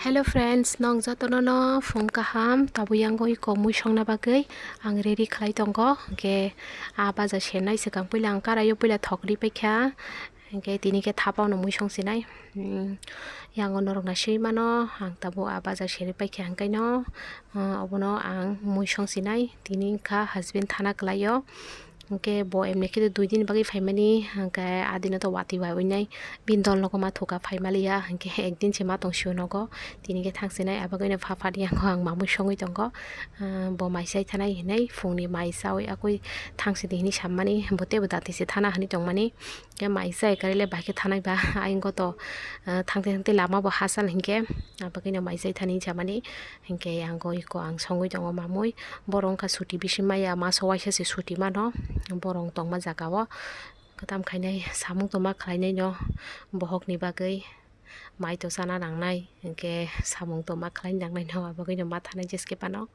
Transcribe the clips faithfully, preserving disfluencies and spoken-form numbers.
Hello friends, nong jotono no phung kaham. Tabuk yango iko mui songna bagwi ang ready khlai tongo. Hwnkhe a baja senai swkang puila ang karaio puila thokri paikha. Hwnkhe tini khe thapao no mui song sinai. Hmm, yango norok na swi mano, ang tabuk a baja seri paikha hwnkhe no, ah, obono ang mui song sinai. Tini wngkha husband thana kwlaio. Hwnkhe bo emni khe dui din bagwi phaimani, hwnkhe a dino to watwi bai winai bini dol nogo ma thuka phaimaliya, hwnkhe ekdin se ma tong sio nogo, tini khe thang sinai, abagwino pha pha di yango ang mamui songwi tongo, ah, bo mai chai thanai hinui phungni mai chawi akwi thang sidi hinui sammani, bo teibo dati se thana hinui tongmani, hwnkhe mai chai karwi le bai khe thanai ba, ayang go to, ah, thangte thangte lama bo hachal hinkhe, abagwino mai chai thani hinui samani. Hinkhe yango iko ang songwi tongo mamui. Borok wngkha suti bisi maya, maso waisa se suti mano. Borok tongma jaga o kwtam khainai samung tongma khlainai no bohok ni bagwi mai to chana nangnai, hinkhe samung tongma khlai nangnai no abagwi no ma thanai jeske phano.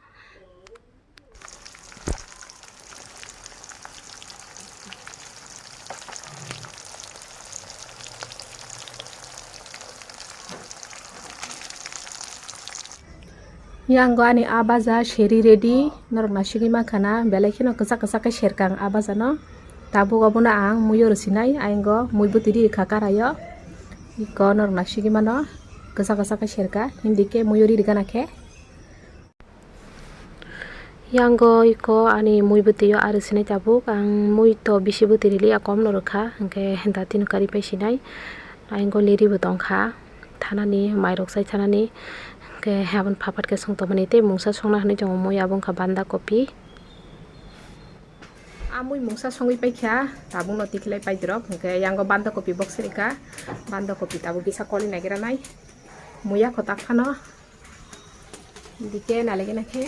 Yango ani a baja seri ready, norok na sigwi mankha na, belai kheno kwchak kwchak khe serkang a baja no. Tabuk obono ang muiyo rwsinai, ayang go mui bwtwi ri kha karaio. Iko norok na sigwi mano, kwchak kwchak khe serka, hindi khe muiyo ri gana khe. Yango iko ani mui bwtwi o ari sinai tabuk, ang mui to bisi bwtwi rili a kom no rwkha, hwnkhe dati no kari pai sinai, ayang go liri bo tongkha, thanani mairok chai thanani, hwnkhe aboni phapat khe song tongmani tei mungsa songna hinui tongo mui abo wngkha banda kopi. A mui mungsa songwi paikha, tabuk no tikhlai paidrop, hwnkhe yango banda kopi box rikha, banda kopi tabuk kisa koli nagira nai, muya khotak phano. Dike nalai gana khe.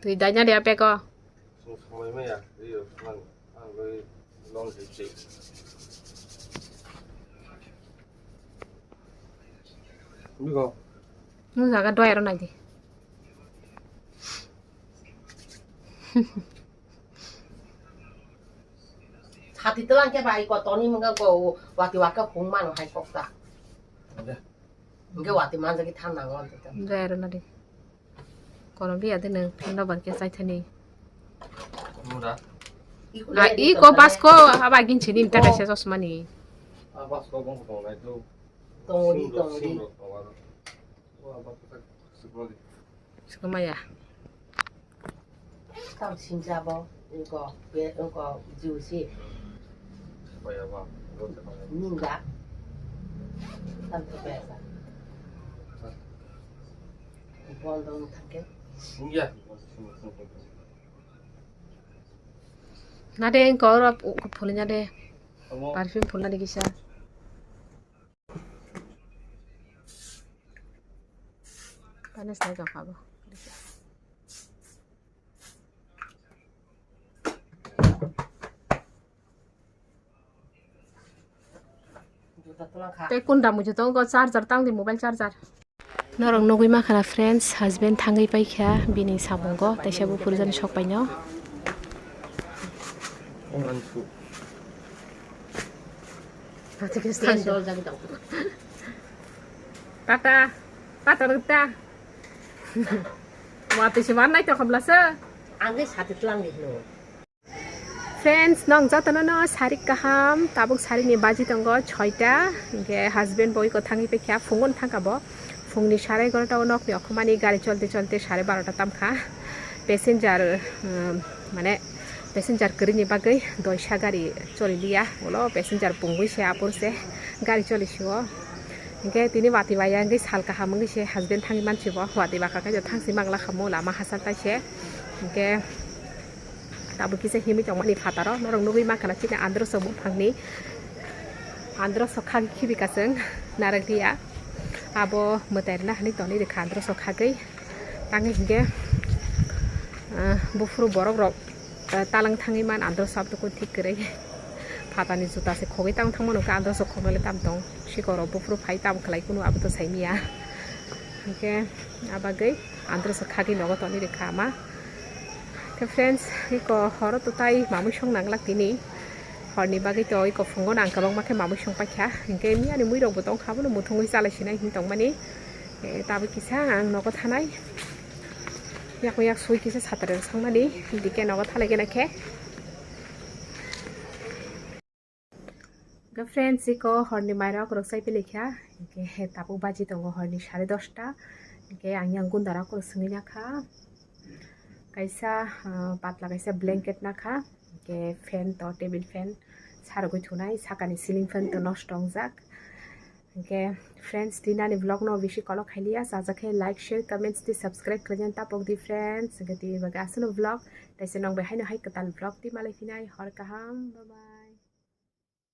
Twi daina de apeko. Sung samai maya, iyo, man, ang bai long jai jai. Biko. Nung jaga doi aro nai di. Sati telang ke bai ko toni mungga ko wati waka kung man hai kok ta. Ada. Hingke watwi manjak khe thanna nango anto. Jai rwna di. Kono biya de nwng phan rwbar khe chaithani. Mura. Ah, iko basko aba gin chini mita kaisa chosma ni. Ah, basko bong tong nai do. Tongo di, tongo di. Sim rok, sim rok tongo aro. Wa basko tak sukma ya. Kam simsa bo, wngko, be, wngko, juice. Ningga. Tam to besa. Bondo wng thangke. Nade wngko oro phulina de. Perfume phulna de kisa. Panes nai tongkha bo. Tei kunda muitu tongo charger tang di mobile charger. Norok nugui mankha na friends, husband thangwi paikha bini samungo, teisa buphuru jani sok paino. Tata, tata rwta. Watwi se wan naithok khamlasa. Ang khe sati tlang di hino. Friends, nong jotono no sarik kaham, tabuk sarik ni baji tongo soita, hingke husband bo iko thangwi paikha, phungo thangkha bo, phungni sare egarota o nokni okhomani gari cholte cholte sare barota tamkha, passenger, um, mane passenger kwrwini bagwi doisa gari choli liya, ulo passenger pungwi se apor se gari choli sio, hingke tini watwi bai ya wngwi sal kaham wngwi se husband thangwi mansi bo, watwi baka khe thangsi mangla khamu lama hachal tai se, hingke. Tabuk kisa himwi tongmani phataro norok nugwi mankha na chini androso buphangni androso khang khibi kasung narwk liya Abo mwtai rwna hinwi tonwi rwkha androso khagwi. Tangwi hinkhe, ah, buphuru borok rok, ah, talang thangwi man androso abdukun thik kwrwi. Phatani juta se khogwi tang thangmano khe androso khoknale tam tong. Sikorok buphuru phai tam khlai kunu abo to saimiya. Hinkhe abagwi androso khagwi nogo tonwi rwkha ama. Khe friends, iko horo to tai mamui song nanglak tini. Horni bagwi to iko phungo nang kwbangma khe mamui song paikha. Hinkhe miyani muirokbo tongkha, abono muthungwi chalai sinai hin tongmani. E, tabuk kisa ang nogo thanai. Yak yak sui kisa satare sangmani. Dike nogo thalai gana khe. Hwnkhe friends, iko horni mairok rok chai pilikha. Hwnkhe tabuk baji tongo horni sare dosta. Hwnkhe ang yang gundara koro swngwi nakha. Kaisa, ah, patla kaisa blanket nakha. Hwnkhe fan to, table fan sarogwi thunai, sakani ceiling fan to nosto wngjak. Hwnkhe friends, tinani vlog no bisi kolok khailiya, chajakhe like, share, comments tei subscribe khlaina tapok di friends. Hwnkhe tini bagwi aswkno vlog, taisa nong bai haino hai kwtal vlog tei malai phinai, hor kaham, bye bye.